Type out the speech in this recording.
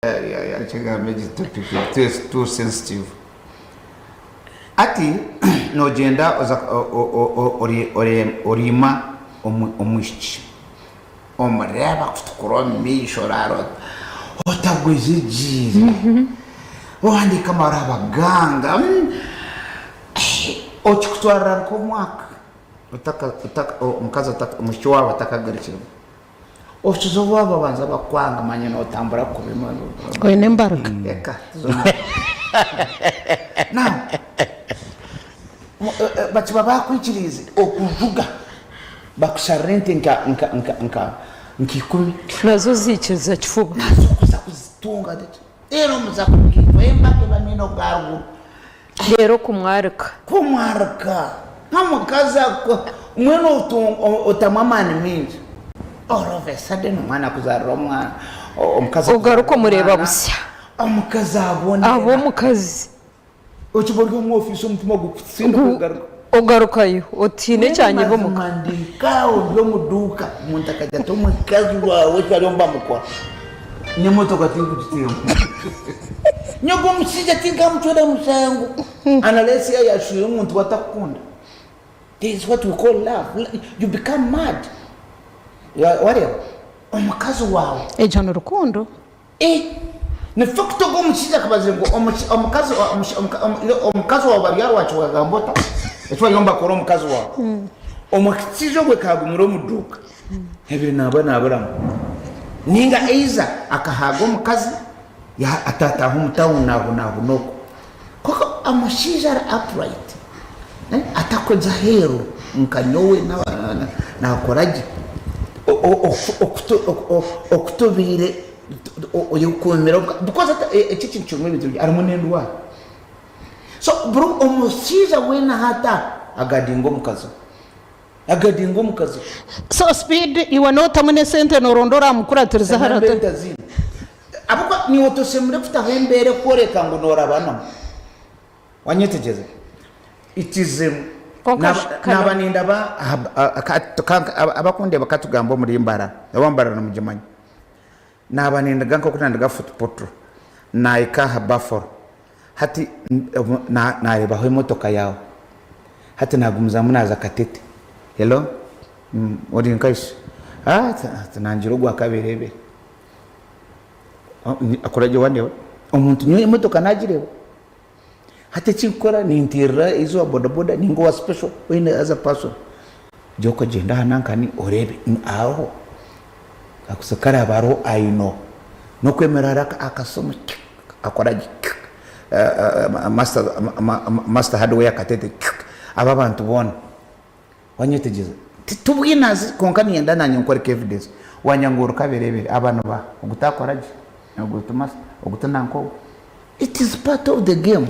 Ekigambo eki topic too sensitive. Hati nogyenda oza oriima omwishiki omureeba akutukura omu maisho oraara otagwejegyeire ohandiika amabaruha abaganga okikutwarira nk'omwaka omukazi omwishiki waawe atakagarukiremu. Okiza obu babanza bakwanga manya notambura kubi. Oine embarika. Eka now bakiba bakwikiriize okujuga bakusharira ente nka nka nka nka nka ikumi. Nazo ziikiriza kifuba. Nazo kuza kuzitunga reero muza kugaitwa embaga eba mwine obwaruguru. Reero kumwarika. Kumwarika. N'omukazi mbwenu otamu amaani maingi. All of a sudden omwana akuzarira omwana, omukazi Ogaruka omureeba busya. Omukazi abonera. Aba omukazi. Okiba ori omu ofiisi omutima gukutsindika ogaruka. Ogarukayo oti haine ekyanyeba omuka. Mbwenu mazima ndi nkaaho ndi omu duuka omuntu akagira ati omukazi waawe eki bariyo nibamukora. N'emotoka tinkugiteemu. Nyowe ogwo omushaija tinkamucwera mushango unless yaaba yashwire omuntu ou atakukunda. This is what we call love. You become mad. Wareeba? Omukazi waawe. Egyo ni rukundo. Eh! Ni fact ogwo omushaija akabazire ngu omukazi omukazi waawe bari aha rwaki wagamba ota? Eki bariyo nibakora omukazi waawe. Omushaija ogwo akagumira omu duuka. Ebiro naba naburamu ninga either akahaaga omukazi atataaha omu town aho naaho n'okwo kwonka omushaija ari upright atakuza aheeru nka nyowe nakora gye oku tubaire oyekuumira because eki ekintu kirimu ebintu bingi harimu n'endwara so buri omushaija weena ahu ataaha agadinga omukazi we. Agadinga omukazi we. So speed iwe notamu nesente noronda oramukuratiriza Enamba hara. entaziine. Ahabw'okuba niiwe toshemereire kutaho embeera ekworeka ngu norabanamu. Wanyetegyereza? It is Kwonka naaba kana- naaba nindaba aha ka- ka- abakundeeba katugambe omuri Mbarara, oba Mbarara nimugimanya. Naaba nindiga nk'oku nandiga Fort Portal, naahika aha Buffalo, Hati naareebaho emotoka yaawe. Hati naagumizamu naaza Katete. Hello? Ori nkahi shi? Ati nangira ogwa Kabereebere. Akora gye wandeeba? Omuntu nyowe emotoka naagireeba. Hati eki nkukora ninteerera either owa bodaboda ninga owa special or any other person. Gye okagyenda aha nankani oreebe hariho. Ku karaabe hariho I know. N'okwemerera hariho akasimu. Akora gye Master Hardware Katete abo abantu boona wanyetegyereza tibwinazi kwonka niinyenda nanye nkworeke evidence wanyanga ngu ori kaberebere aba nibaha ogu takora gye ogu ti master ogu ti nanka ogu it is part of the game.